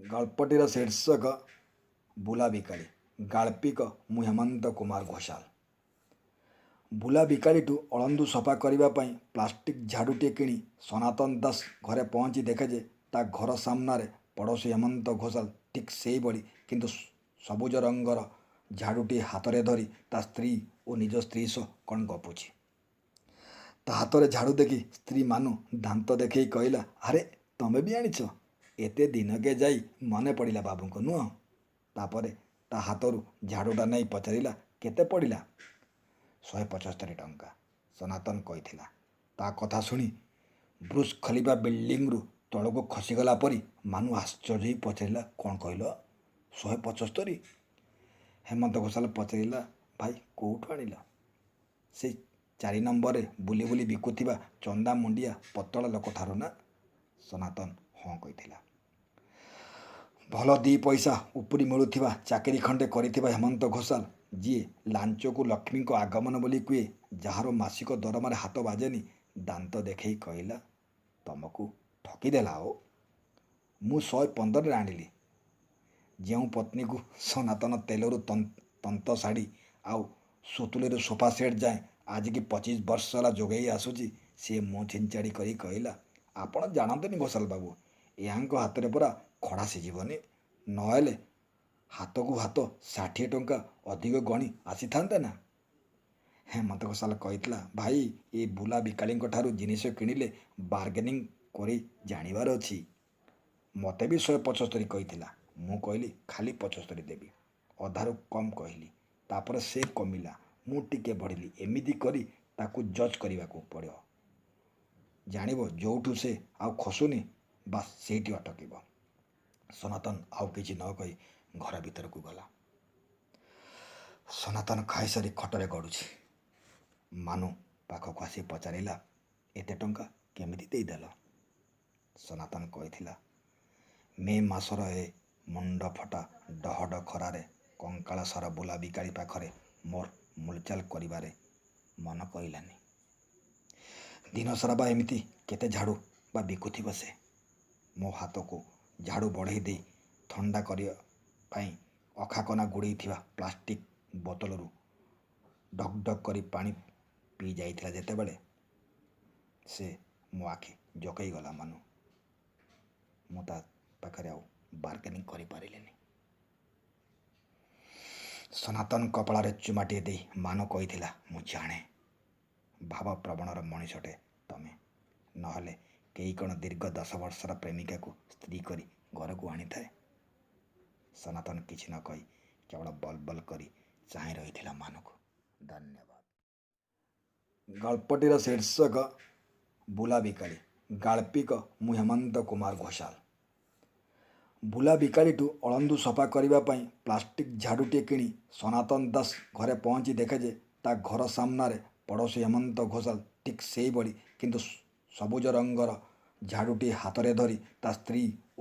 ଗଳ୍ପଟିର ଶୀର୍ଷକ ବୁଲା ବିକାଳି। ଗାଳ୍ପିକ ମୁଁ ହେମନ୍ତ କୁମାର ଘୋଷାଲ। ବୁଲା ବିକାଳିଠୁ ଅଳନ୍ଧୁ ସଫା କରିବା ପାଇଁ ପ୍ଲାଷ୍ଟିକ୍ ଝାଡ଼ୁଟିଏ କିଣି ସନାତନ ଦାସ ଘରେ ପହଞ୍ଚି ଦେଖେ ଯେ ତା ଘର ସାମ୍ନାରେ ପଡ଼ୋଶୀ ହେମନ୍ତ ଘୋଷାଲ ଠିକ୍ ସେଇଭଳି କିନ୍ତୁ ସବୁଜ ରଙ୍ଗର ଝାଡ଼ୁଟିଏ ହାତରେ ଧରି ତା ସ୍ତ୍ରୀ ଓ ନିଜ ସ୍ତ୍ରୀ ସହ କ'ଣ ଗପୁଛି। ତା ହାତରେ ଝାଡ଼ୁ ଦେଖି ସ୍ତ୍ରୀ ମାନୁ ଦାନ୍ତ ଦେଖେଇ କହିଲା, ଆରେ ତମେ ବି ଆଣିଛ? ଏତେ ଦିନକେ ଯାଇ ମନେ ପଡ଼ିଲା ବାବୁଙ୍କ, ନୁହଁ? ତାପରେ ତା ହାତରୁ ଝାଡ଼ୁଟା ନେଇ ପଚାରିଲା, କେତେ ପଡ଼ିଲା? 175 ଟଙ୍କା, ସନାତନ କହିଥିଲା। ତା କଥା ଶୁଣି ବ୍ରୁଜ ଖଲିଫା ବିଲ୍ଡିଂରୁ ତଳକୁ ଖସିଗଲା ପରି ମାନୁ ଆଶ୍ଚର୍ଯ୍ୟ ହୋଇ ପଚାରିଲା, କ'ଣ କହିଲ, 175? ହେମନ୍ତ ଘୋଷାଲ ପଚାରିଲା, ଭାଇ କେଉଁଠୁ ଆଣିଲ? ସେଇ 4 ନମ୍ବରରେ ବୁଲି ବୁଲି ବିକୁଥିବା ଚନ୍ଦା ମୁଣ୍ଡିଆ ପତଳା ଲୋକଠାରୁ ନା? ସନାତନ ହଁ କହିଥିଲା। ଭଲ 2 ପଇସା ଉପୁରି ମିଳୁଥିବା ଚାକିରି ଖଣ୍ଡେ କରିଥିବା ହେମନ୍ତ ଘୋଷାଲ, ଯିଏ ଲାଞ୍ଚକୁ ଲକ୍ଷ୍ମୀଙ୍କ ଆଗମନ ବୋଲି କୁହେ, ଯାହାର ମାସିକ ଦରମାରେ ହାତ ବାଜେନି, ଦାନ୍ତ ଦେଖେଇ କହିଲା, ତମକୁ ଠକିଦେଲା ଓ ମୁଁ 115ରେ ଆଣିଲି। ଯେଉଁ ପତ୍ନୀକୁ ସନାତନ ତେଲରୁ ତନ୍ତ ଶାଢ଼ୀ ଆଉ ସୁତୁଲିରୁ ସୋଫା ସେଟ୍ ଯାଏଁ ଆଜିକି 25 ବର୍ଷ ହେଲା ଯୋଗାଇ ଆସୁଛି, ସିଏ ମୁହଁ ଛିଞ୍ଚାଡ଼ି କରି କହିଲା, ଆପଣ ଜାଣନ୍ତିନି ଘୋଷାଲ ବାବୁ, ଏହାଙ୍କ ହାତରେ ପରା ଖଡ଼ା ସିଝିବନି, ନହେଲେ ହାତକୁ ହାତ 60 ଟଙ୍କା ଅଧିକ ଗଣି ଆସିଥାନ୍ତେ ନା? ହେମନ୍ତ ଘୋଷାଲ କହିଥିଲା, ଭାଇ ଏ ବୁଲା ବିକାଳିଙ୍କ ଠାରୁ ଜିନିଷ କିଣିଲେ ବାର୍ଗେନିଂ କରି ଜାଣିବାର ଅଛି। ମୋତେ ବି 175 କହିଥିଲା, ମୁଁ କହିଲି ଖାଲି 75 ଦେବି, ଅଧାରୁ କମ୍ କହିଲି। ତାପରେ ସେ କମିଲା, ମୁଁ ଟିକେ ବଢ଼ିଲି, ଏମିତି କରି ତାକୁ ଜଜ୍ କରିବାକୁ ପଡ଼ିବ। ଜାଣିବ ଯେଉଁଠୁ ସେ ଆଉ ଖସୁନି, ବାସ୍ ସେଇଠି ଅଟକିବ। ସନାତନ ଆଉ କିଛି ନ କହି ଘର ଭିତରକୁ ଗଲା। ସନାତନ ଖାଇସାରି ଖଟରେ ଗଡ଼ୁଛି। ମାନୁ ପାଖକୁ ଆସି ପଚାରିଲା, ଏତେ ଟଙ୍କା କେମିତି ଦେଇଦେଲ? ସନାତନ କହିଥିଲା, ମେ ମାସର ଏ ମୁଣ୍ଡ ଫଟା ଡହଡ ଖରାରେ କଙ୍କାଳସାର ବୁଲା ବିକାଳି ପାଖରେ ମୋର ମୂଲଚାଲ କରିବାରେ ମନ କହିଲାନି। ଦିନସାରା ବା ଏମିତି କେତେ ଝାଡ଼ୁ ବା ବିକୁଥିବ ସେ। ମୋ ହାତକୁ ଝାଡ଼ୁ ବଢ଼େଇ ଦେଇ ଥଣ୍ଡା କରିବା ପାଇଁ ଅଖାକନା ଗୁଡ଼େଇଥିବା ପ୍ଲାଷ୍ଟିକ୍ ବୋତଲରୁ ଢକ୍ ଢକ୍ କରି ପାଣି ପିଇ ଯାଇଥିଲା ଯେତେବେଳେ, ସେ ମୋ ଆଖି ଜକେଇ ଗଲା ମାନୁ। ମୁଁ ତା ପାଖରେ ଆଉ ବାର୍ଗେନିଂ କରିପାରିଲିନି। ସନାତନ କପାଳରେ ଚୁମାଟିଏ ଦେଇ ମାନୁ କହିଥିଲା, ମୁଁ ଜାଣେ ଭାବପ୍ରବଣର ମଣିଷଟେ ତମେ, ନହେଲେ କେହି କ'ଣ ଦୀର୍ଘ 10 ବର୍ଷର ପ୍ରେମିକାକୁ ସ୍ତ୍ରୀ କରି ଘରକୁ ଆଣିଥାଏ? ସନାତନ କିଛି ନ କହି କେବଳ ବଲ ବଲ କରି ଚାହିଁ ରହିଥିଲା ମାନୁକୁ। ଧନ୍ୟବାଦ। ଗଳ୍ପଟିର ଶୀର୍ଷକ ବୁଲା ବିକାଳି। ଗାଳ୍ପିକ ମୁଁ ହେମନ୍ତ କୁମାର ଘୋଷାଲ। ବୁଲା ବିକାଳିଠୁ ଅଳନ୍ଧୁ ସଫା କରିବା ପାଇଁ ପ୍ଲାଷ୍ଟିକ୍ ଝାଡ଼ୁଟିଏ କିଣି ସନାତନ ଦାସ ଘରେ ପହଞ୍ଚି ଦେଖେ ଯେ ତା ଘର ସାମ୍ନାରେ ପଡ଼ୋଶୀ ହେମନ୍ତ ଘୋଷାଲ ଠିକ୍ ସେଇଭଳି କିନ୍ତୁ ସବୁଜ ରଙ୍ଗର ଝାଡ଼ୁଟିଏ ହାତରେ ଧରି ତା ସ୍ତ୍ରୀ